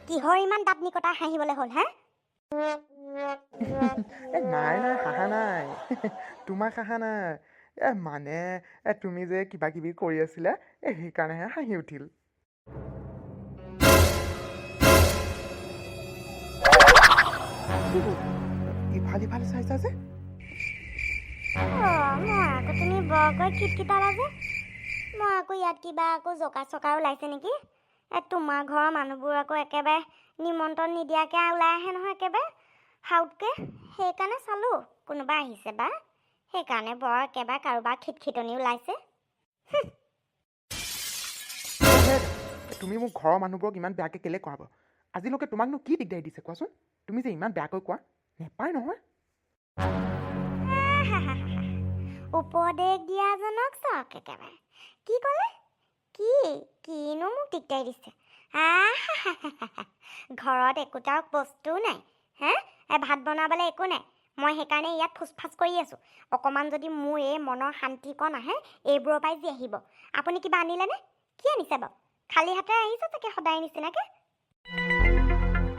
কিহৰ ইমান দাঁত নিকটা হাঁহিবলৈ হ'ল হা? এ নাই নাই, হাঁহা নাই, তোমাক হাঁহা নাই। এ মানে তুমি যে কিবা কিবি কৰি আছিলা, এ সেইকাৰণেহে হাঁহি উঠিল। কি হ'ল? ইফাল ইফাল চাইছা যে? অঁ, মই আকৌ তুমি বৰকৈ খিটখিটালা যে, মই আকৌ ইয়াত কিবা আকৌ জকা চকা ওলাইছে নেকি? এই তোমাৰ ঘৰৰ মানুহবোৰ আকৌ একেবাৰে নিমন্ত্ৰণ নিদিয়াকৈ ওলাই আহে নহয় একেবাৰে সাউতকৈ, সেইকাৰণে চালোঁ কোনোবা আহিছে বা, সেইকাৰণে বৰ একেবাৰে কাৰোবাৰ খিটখিটনি ওলাইছে। অ' হেৰ, তুমি মোক ঘৰৰ মানুহবোৰক ইমান বেয়াকৈ কেলৈ কোৱা বাৰু? আজিলৈকে তোমাকনো কি দিগদাৰি দিছে কোৱাচোন? তুমি যে ইমান বেয়াকৈ কোৱা নেপায় নহয়। উপদেশ দিয়াজনক চাওক একেবাৰে, কি ক'লে, কি কিনো মোক দিগদাৰি দিছে? আহাহাহাহা। ঘৰত একোটা বস্তুও নাই হে, এই ভাত বনাবলৈ একো নাই, মই সেইকাৰণে ইয়াত ফুচফাচ কৰি আছোঁ। অকণমান যদি মোৰ এই মনৰ শান্তিকণ আহে, এইবোৰৰ পৰাই যি আহিব। আপুনি কিবা আনিলেনে? কি আনিছে বাৰু? খালী হাতেৰে আহিছে চাগে সদায় নিচিনাকৈ।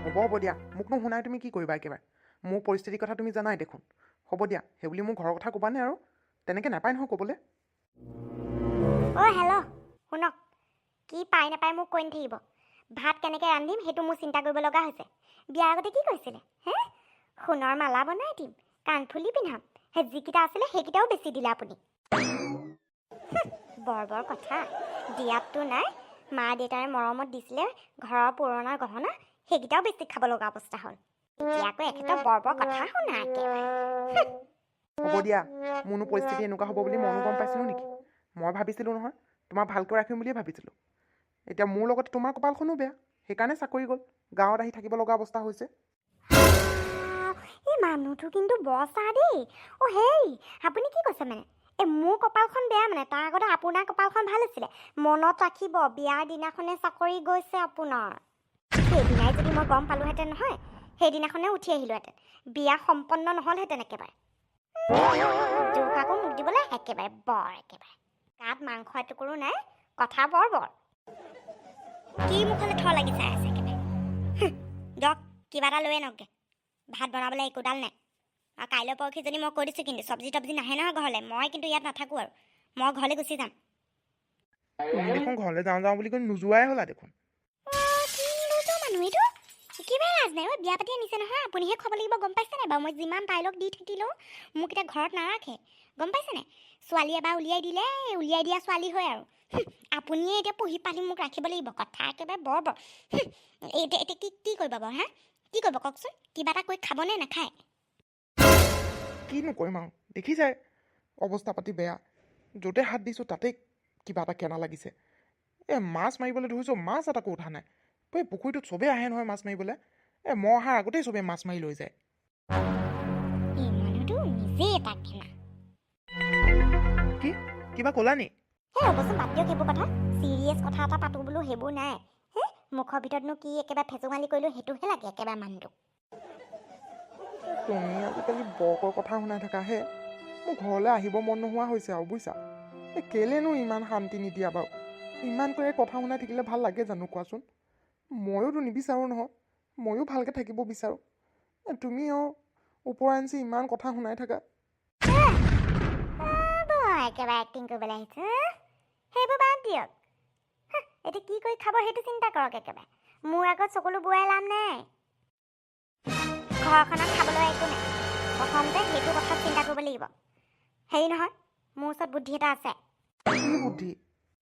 হ'ব হ'ব দিয়া, মোকনো শুনাই তুমি কি কৰিবা একেবাৰে? মোৰ পৰিস্থিতিৰ কথা তুমি জানাই দেখোন। হ'ব দিয়া, সেইবুলি মোৰ ঘৰৰ কথা ক'বানে আৰু? তেনেকৈ নাপায় নহয় ক'বলৈ। অ' হেল্ল', শুনক, কি পাই নাপায় মোক কৈ নাথাকিব। ভাত কেনেকৈ ৰান্ধিম সেইটো মোৰ চিন্তা কৰিব লগা হৈছে। বিয়াৰ আগতে কি কৈছিলে হে? সোণৰ মালা বনাই দিম, কাণফুলি পিন্ধাম, সেই যিকেইটা আছিলে সেইকেইটাও বেচি দিলে আপুনি। বৰ বৰ কথা দিয়াততো নাই, মা দেউতাৰে মৰমত দিছিলে ঘৰৰ পুৰণা গহনা, সেইকেইটাও বেছি খাব লগা অৱস্থা হ'ল। এতিয়া আকৌ এখেতৰ বৰ বৰ কথা শুনা একেবাৰে। হ'ব দিয়া, মোৰনো পৰিস্থিতি এনেকুৱা হ'ব বুলি ময়ো গম পাইছিলোঁ নেকি? মই ভাবিছিলোঁ নহয়, তোমাক ভালকৈ ৰাখিম বুলিয়ে ভাবিছিলোঁ। এতিয়া মোৰ লগতে তোমাৰ কপালখনো বেয়া, সেইকাৰণে চাকৰি গ'ল, গাঁৱত আহি থাকিব লগা অৱস্থা হৈছে। এই মানুহটো কিন্তু বৰ চাহ দেই। অ' হেই, আপুনি কি কৈছে মানে? এই মোৰ কপালখন বেয়া মানে তাৰ আগতে আপোনাৰ কপালখন ভাল আছিলে। মনত ৰাখিব, বিয়াৰ দিনাখনে চাকৰি গৈছে আপোনাৰ। সেইদিনাই যদি মই গম পালোহেঁতেন নহয়, সেইদিনাখনে উঠি আহিলোহেঁতেন, বিয়া সম্পন্ন নহ'লহেঁতেন একেবাৰে। দুখ আকৌ মোক দিবলৈ একেবাৰে বৰ একেবাৰে গাত মাংস এটুকুৰো নাই, কথা বৰ বৰ। কি মুখলৈ থৰ লাগি চাই আছে একেবাৰে? দিয়ক, কিবা এটা লৈ আনকগে, ভাত বনাবলৈ একোডাল নাই। আৰু কাইলৈ পৰহি যদি, মই কৈ দিছোঁ কিন্তু, চব্জি তব্জি নাহে নহয় ঘৰলৈ, মই কিন্তু ইয়াত নাথাকোঁ আৰু, মই ঘৰলৈ গুচি যাম। তুমি দেখোন ঘৰলৈ যাওঁ যাওঁ বুলি কৈ নোযোৱাই হ'লা দেখোন। অ', কি নিৰ্লজ্জ মানুহ এইটো, একেবাৰে লাজ নাই। ঐ, বিয়া পাতি আনিছে নহয়, আপুনিহে খুৱাব লাগিব, গম পাইছে নাই বাৰু? মই যিমান ডাইলগ দি থাকিলেও মোক এতিয়া ঘৰত নাৰাখে, গম পাইছে নাই? ছোৱালী এবাৰ উলিয়াই দিলে উলিয়াই দিয়া ছোৱালী হয় আৰু। আপুনিয়ে এতিয়া পুহি পালি মোক ৰাখিব লাগিব। কথা একেবাৰে বৰ বৰ। এতিয়া এতিয়া কি কি কৰিব বাৰু হা? কি কৰিব কওকচোন? কিবা এটা কৰি খাবনে নাখায়? কিনো কৰিম আৰু, দেখিছাই অৱস্থা পাতি বেয়া, য'তে হাত দিছোঁ তাতেই কিবা এটা কেনা লাগিছে। এই মাছ মাৰিবলৈ ধৰিছোঁ, মাছ এটাকো উঠা নাই। এই পুখুৰীটোত চবেই আহে নহয় মাছ মাৰিবলৈ, এই মই অহাৰ আগতেই চবেই মাছ মাৰি লৈ যায়। এই মানুহটো নিজেই এটা কেনা। কি কিবা ক'লা নি? সেই ৰ'বচোন, বাদ দিয়ক সেইবোৰ কথা। চিৰিয়াছ কথা এটা পাতোঁ বোলো, সেইবোৰ নাই হে। মুখৰ ভিতৰতনো কি একেবাৰে ফেচুঙালি কৰিলোঁ সেইটোহে লাগে একেবাৰে মানুহটোক। তুমি আজিকালি বৰকৈ কথা শুনাই থাকা হে, মোৰ ঘৰলৈ আহিব মন নোহোৱা হৈছে আৰু বুজিছা। এই কেলেনো ইমান শান্তি নিদিয়া বাৰু? ইমানকৈ কথা শুনাই থাকিলে ভাল লাগে জানো কোৱাচোন? ময়োতো নিবিচাৰোঁ নহয়, ময়ো ভালকৈ থাকিব বিচাৰোঁ। তুমি আৰু ওপৰাঞ্চি ইমান কথা শুনাই থাকা। একেবাৰে এক্টিং কৰিবলৈ আহিছে। সেইবোৰ বাদ দিয়ক, এতিয়া কি কৰি খাব সেইটো চিন্তা কৰক। একেবাৰে মোৰ আগত চকুলো বোৱাই লাভ নাই, ঘৰখনত খাবলৈ একো নাই। প্ৰথমতে সেইটো কথাত চিন্তা কৰিব লাগিব। হেৰি নহয়, মোৰ ওচৰত বুদ্ধি এটা আছে। কি বুদ্ধি?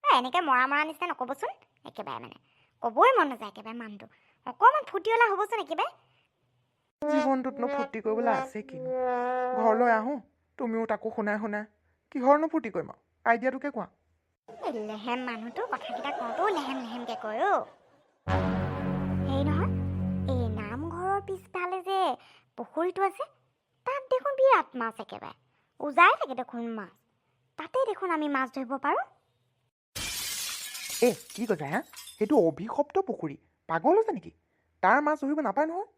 এনেকৈ মৰা মৰা নিচিনা নক'বচোন একেবাৰে, মানে ক'বই মন নাযায় একেবাৰে। মানুহটো অকণমান ফূৰ্তিৱলা হ'বচোন একেবাৰে। জীৱনটোতনো ফূৰ্তি কৰিবলৈ আছে কিনো? ঘৰলৈ আহোঁ, তুমিও তাকো শুনাই শুনাই, কিহৰনো ফূৰ্তি কৰিম আৰু? আইডিয়াটোকে কোৱা। এই লেহেম মানুহটো, কথাকেইটা কওঁতেও লেহেম লেহেমকৈ কয়। অ' হেৰি নহয়, এই নামঘৰৰ পিছফালে যে পুখুৰীটো আছে, তাত দেখোন বিৰাট মাছ, একেবাৰে উজাই থাকে দেখোন মাছ। তাতে দেখোন আমি মাছ ধৰিব পাৰোঁ। এ কি কৈছা হা? সেইটো অভিশপ্ত পুখুৰী, পাগল হৈছে নেকি? তাৰ মাছ ধৰিব নাপায় নহয়।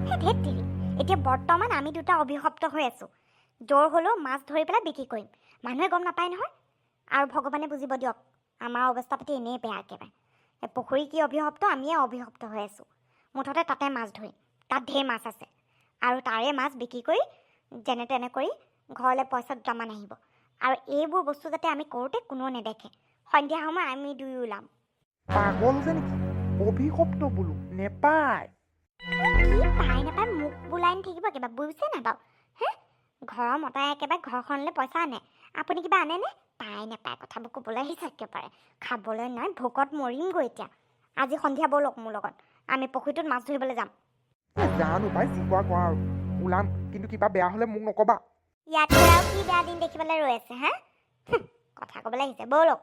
সেই ধেত তেৰি, এতিয়া বৰ্তমান আমি দুটা অভিশপ্ত হৈ আছোঁ। জোৰ হ'লেও মাছ ধৰি পেলাই বিক্ৰী কৰিম, মানুহে গম নাপায় নহয়। আৰু ভগৱানে বুজিব দিয়ক, আমাৰ অৱস্থা পাতি এনেই বেয়া একেবাৰে। এই পুখুৰী কি অভিশপ্ত, আমিয়ে অভিশপ্ত হৈ আছোঁ। মুঠতে তাতে মাছ ধৰিম, তাত ঢেৰ মাছ আছে আৰু তাৰে মাছ বিক্ৰী কৰি যেনে তেনে কৰি ঘৰলৈ পইচা দুটামান আহিব। আৰু এইবোৰ বস্তু যাতে আমি কৰোঁতে কোনেও নেদেখে। সন্ধিয়া সময় আমি দুয়ো ওলাম। পাগল হৈছে নেকি? অভিশপ্ত বোলো, নেপায়। কি পাই নাপায় মোক বোলাই নাথাকিব কিবা, বুজিছে নাই বাৰু? হে, ঘৰৰ মতাই একেবাৰে ঘৰখনলৈ পইচা আনে, আপুনি কিবা আনেনে? পাই নাপায় কথাবোৰ ক'বলৈ আহিছে একেবাৰে। খাবলৈ নাই, ভোকত মৰিমগৈ এতিয়া। আজি সন্ধিয়া ব'লক মোৰ লগত, আমি পুখুৰীটোত মাছ ধৰিবলৈ যাম। এ জানো পাই, যি কোৱা কোৱা আৰু। ওলাম, কিন্তু কিবা বেয়া হ'লে মোক নক'বা। ইয়াতকৈ আৰু কি বেয়া দিন দেখিবলৈ ৰৈ আছে? হা, কথা ক'বলৈ আহিছে, ব'লক।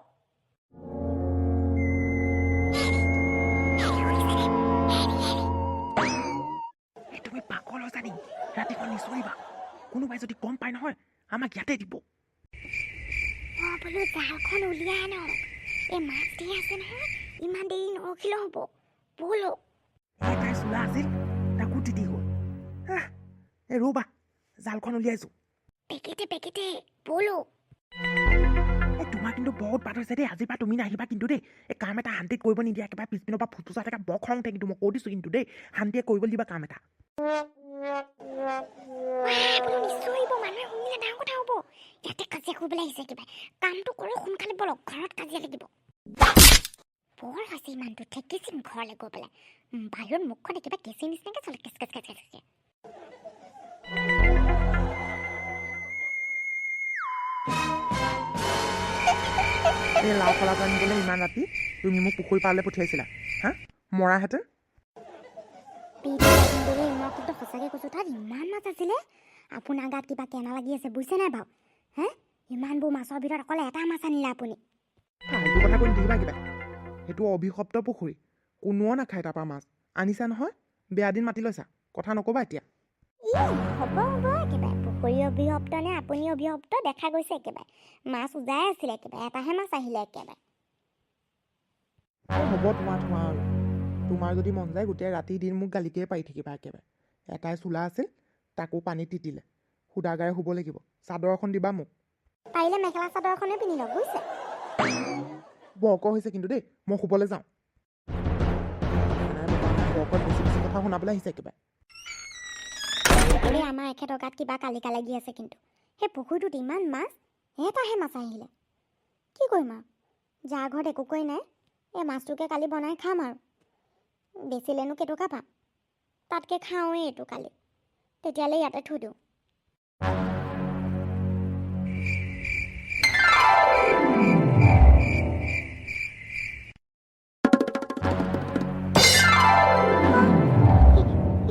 এই তুমি পাগল হৈছা নেকি? ৰাতিখন নিচৰিবা, কোনোবাই যদি গম পায় নহয়, আমাক ইয়াতে দিব। অঁ বোলো, জালখন উলিয়াই আনক। এই মাছ ধেৰ আছে নহয়, ইমান দেৰি নৰখিলেও হ'ব, ব'লক। এই তাইৰ চোলা আছিল, তাকো তিতি গ'ল। হাহ, এই ৰ'বা, জালখন উলিয়াইছোঁ। পেকেটে পেকেটে, ব'লক। এই তোমাৰ কিন্তু বহুত বাট হৈছে দেই। আজিৰ পৰা তুমি নাহিবা কিন্তু দেই। এই কাম এটা শান্তিত কৰিব নিদিয়া, একেবাৰে পিছপিনৰ পৰা ফুচফুচাই থাকা। বৰ খং উঠে কিন্তু, মই কৈ দিছোঁ কিন্তু দেই। শান্তিয়ে কৰিব দিবা কাম এটা। বোলো নিশ্চয় মানুহে শুনিলে ডাঙৰ কথা হ'ব। ইয়াতে কাজিয়া কৰিবলৈ আহিছে কিবা। কামটো কৰক সোনকালে, ব'লক, ঘৰত কাজিয়া লাগিব। বৰ হৈছে ইমানটো, ঠেকিচিম ঘৰলৈ গৈ পেলাই। বাহিৰত মুখখন একেবাৰে কেঁচি নিচিনাকৈ চলে, কেচ কেচ কেচ কেচ কেচ। এই লাও খোলাটো আনিবলৈ ইমান ৰাতি তুমি মোক পুখুৰী পাৰলৈ পঠিয়াইছিলা, হা? মৰাহেঁতেন। দেই, মই কিন্তু সঁচাকৈ কৈছোঁ, তাত ইমান মাছ আছিলে। আপোনাৰ গাত কিবা কেনা লাগি আছে, বুজিছে নাই বাৰু? হে, ইমানবোৰ মাছৰ ভিতৰত অকল এটা মাছ আনিলে আপুনি? ফাল্টু কথা কৈ নাথাকিবা কিবা। সেইটো অভিশপ্ত পুখুৰী, কোনোও নাখায় তাৰপৰা মাছ। আনিছা নহয়, বেয়া দিন মাতি লৈছা, কথা নক'বা এতিয়া। ই হ'ব হ'ব, একেবাৰে পুখুৰী অভিশপ্ত নে আপুনি অভিশপ্ত দেখা গৈছে একেবাৰে। মাছ উজাই আছিলে একেবাৰে, এটাহে মাছ আহিলে একেবাৰে। অ, হ'ব, তোমাৰ থোৱা আৰু। তোমাৰ যদি মন যায়, গোটেই ৰাতি দিন মোক গালিকে পাৰি থাকিবা একেবাৰে। এটাই চোলা আছিল, তাকো পানীত তিতিলে। সুদাগাৰে শুব লাগিব। চাদৰ এখন দিবা মোক। পাৰিলে মেখেলা চাদৰ এখনে পিন্ধি লওক, বুজিছে? বৰকৈ হৈছে কিন্তু দেই, মই শুবলৈ যাওঁ। নাই বাবা, বৰকৈ বেছি বেছি কথা শুনাবলৈ আহিছে একেবাৰে। এই আমাৰ এখেতৰ গাত কিবা কালিকা লাগি আছে কিন্তু। সেই পুখুৰীটোত ইমান মাছ, এটাহে মাছ আহিলে। কি কৰিম আৰু, যাৰ ঘৰত একোকৈ নাই, এই মাছটোকে কালি বনাই খাম আৰু। বেচিলেনো কেইটকা পাম? তাতকৈ খাওঁৱেই এইটো কালি, তেতিয়ালৈ ইয়াতে থৈ দিওঁ।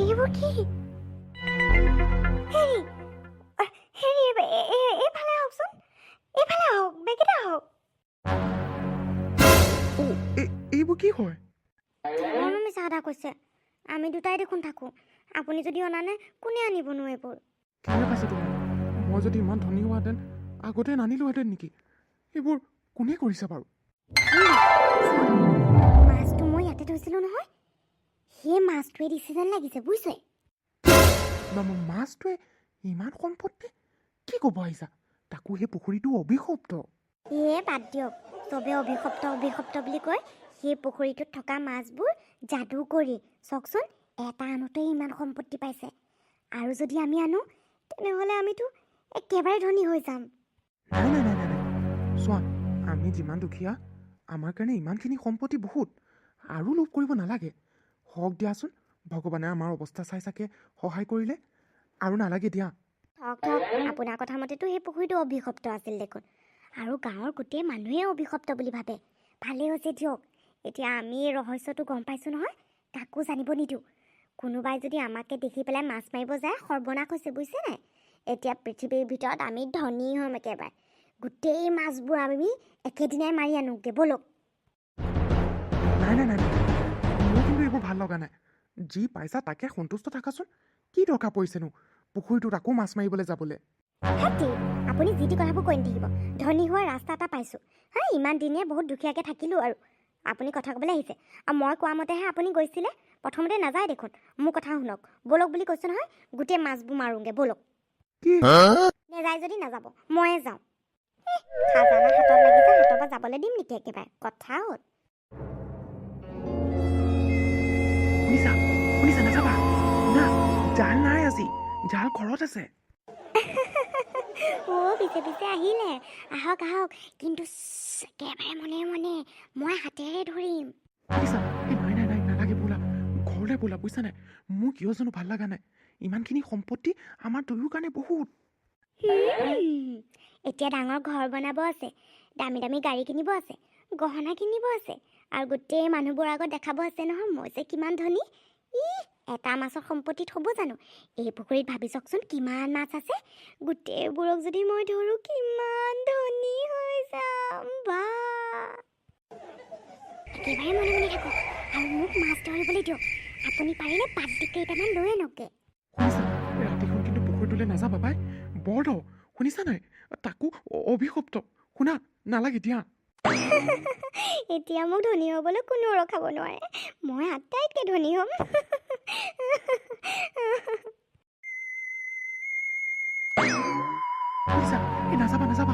এইবোৰ কি? হেৰি হেৰি, এইফালে আহকচোন, এইফালে আহক, বেগেতে আহক। অ', এইবোৰ কি হয়? কিয়নো মিছা কথা কৈছে? আমি দুটাই দেখোন থাকোঁ। আপুনি যদি অনা নাই, কোনে আনিবনো এইবোৰ? কেনে পাইছে তোমাক? মই যদি ইমান ধনী হোৱাহেঁতেন, আগতে নানিলোহেঁতেন নেকি? এইবোৰ কোনে কৰিছে বাৰু? চাওক, মাছটো মই ইয়াতে থৈছিলোঁ নহয়, সেই মাছটোৱে দিছে যেন লাগিছে, বুজিছে? মাছটোৱে ইমান সম্পত্তি? কি ক'ব আহিছা? তাকো সেই পুখুৰীটো অভিশপ্ত। এ বাদ দিয়ক, চবে অভিশপ্ত অভিশপ্ত বুলি কয়। সেই পুখুৰীটোত থকা মাছবোৰ যাদু কৰি। চাওকচোন, এটা আনোতেই ইমান সম্পত্তি পাইছে। আৰু যদি আমি আনো, তেনেহ'লে আমিতো একেবাৰে ধনী হৈ যাম। নাই নাই নাই নাই নাই, চোৱা, আমি যিমান দুখীয়া, আমাৰ কাৰণে ইমানখিনি সম্পত্তি বহুত। আৰু লোভ কৰিব নালাগে। হওক দিয়াচোন, ভগৱানে আমাৰ অৱস্থা চাই চাগে সহায় কৰিলে। আৰু নালাগে দিয়া। থওক থওক, আপোনাৰ কথা মতেতো সেই পুখুৰীটো অভিশপ্ত আছিল দেখোন, আৰু গাঁৱৰ গোটেই মানুহে অভিশপ্ত বুলি ভাবে। ভালেই হৈছে দিয়ক, এতিয়া আমি এই ৰহস্যটো গম পাইছোঁ নহয়। কাকো জানিব নিদিওঁ। কোনোবাই যদি আমাকে দেখি পেলাই মাছ মাৰিব যায়, সৰ্বনাশ হৈছে, বুজিছে নাই? এতিয়া পৃথিৱীৰ ভিতৰত আমি ধনী হ'ম একেবাৰে। গোটেই মাছবোৰ আমি একেদিনাই মাৰি আনোগৈ, ব'লক। নাই নাই নাই নাই, মোৰ কিন্তু এইবোৰ ভাল লগা নাই। যি পাইছা তাকে সন্তুষ্ট থাকাচোন। কি দৰকাৰ পৰিছেনো পুখুৰীটোত আকৌ মাছ মাৰিবলৈ যাবলৈ? হেতি, আপুনি যি টি কথাবোৰ কৈ নাথাকিব। ধনী হোৱাৰ ৰাস্তা এটা পাইছোঁ। হা, ইমান দিনে বহুত দুখীয়াকৈ থাকিলোঁ আৰু আপুনি কথা ক'বলৈ আহিছে। আৰু মই কোৱা মতেহে আপুনি গৈছিলে প্ৰথমতে। নাযায় দেখোন। মোৰ কথা শুনক, ব'লক বুলি কৈছোঁ নহয়, গোটেই মাছবোৰ মাৰোঁগৈ ব'লক। কি? নেযায় যদি নাযাব, ময়ে যাওঁ। খাজানা হাতত লাগিছে, হাতৰ পৰা যাবলৈ দিম নেকি একেবাৰে? কথা হ'ল। শুনিছা, শুনিছা? নাযাবা। শুনা, জাল নাই আজি, জাল ঘৰত আছে। অ', পিছে পিছে আহিলে। আহক আহক, কিন্তু শ্শ্, একেবাৰে মনে মনে, মই হাতেৰে ধৰিম। শুনিছা? এই নাই নাই নাই, নালাগে, ব'লা ঘৰলৈ ব'লা। বুজিছা নাই, মোৰ কিয় জানো ভাল লগা নাই। ইমানখিনি সম্পত্তি আমাৰ দুয়োৰ কাৰণে বহুত। এতিয়া ডাঙৰ ঘৰ বনাব আছে, দামী দামী গাড়ী কিনিব আছে, গহনা কিনিব আছে আৰু গোটেই মানুহবোৰৰ আগত দেখাব আছে নহয় মই যে কিমান ধনী। ই এটা মাছৰ সম্পত্তিত হ'ব জানো? এই পুখুৰীত ভাবি চাওকচোন কিমান মাছ আছে। গোটেইবোৰক যদি মই ধৰোঁ কিমান ধনী হৈ যাম। বা, একেবাৰে মনে মনে থাকক আৰু মোক মাছ ধৰিবলৈ দিয়ক। আপুনি পাৰিলে বাল্টি কেইটামান লৈ আনকগে। শুনিছা, ৰাতিখন কিন্তু পুখুৰীটোলৈ নাযাবা পাই, বৰ দ। শুনিছা নাই? তাকো অভিশপ্ত। শুনা, নালাগে দিয়া। এতিয়া মোক ধনী হ'বলৈ কোনেও ৰখাব নোৱাৰে। মই আটাইতকৈ ধনী হ'ম। শুনিছা? এই নাযাবা নাযাবা,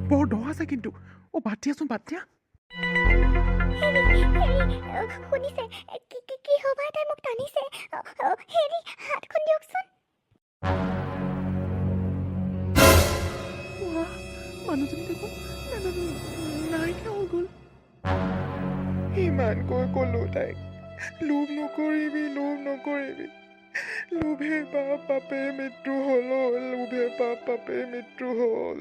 বৰ দ আছে কিন্তু। অ' বাদ দিয়াচোন, বাদ দিয়া। হেৰি হেৰি, শুনিছে? কি কি কি হ'বা তাই মোক টানিছে। হেৰি, হাতখন দিয়কচোন। ৱাহ, মানুহজনী দেখোন নাইকিয়া হৈ গ'ল। ইমানকৈ ক'লো তাইক, লোভ নকৰিবি, লোভ নকৰিবি, লোভে পাপ পাপে মৃত্যু হ'ল, অ, লোভে পাপ পাপে মৃত্যু হ'ল।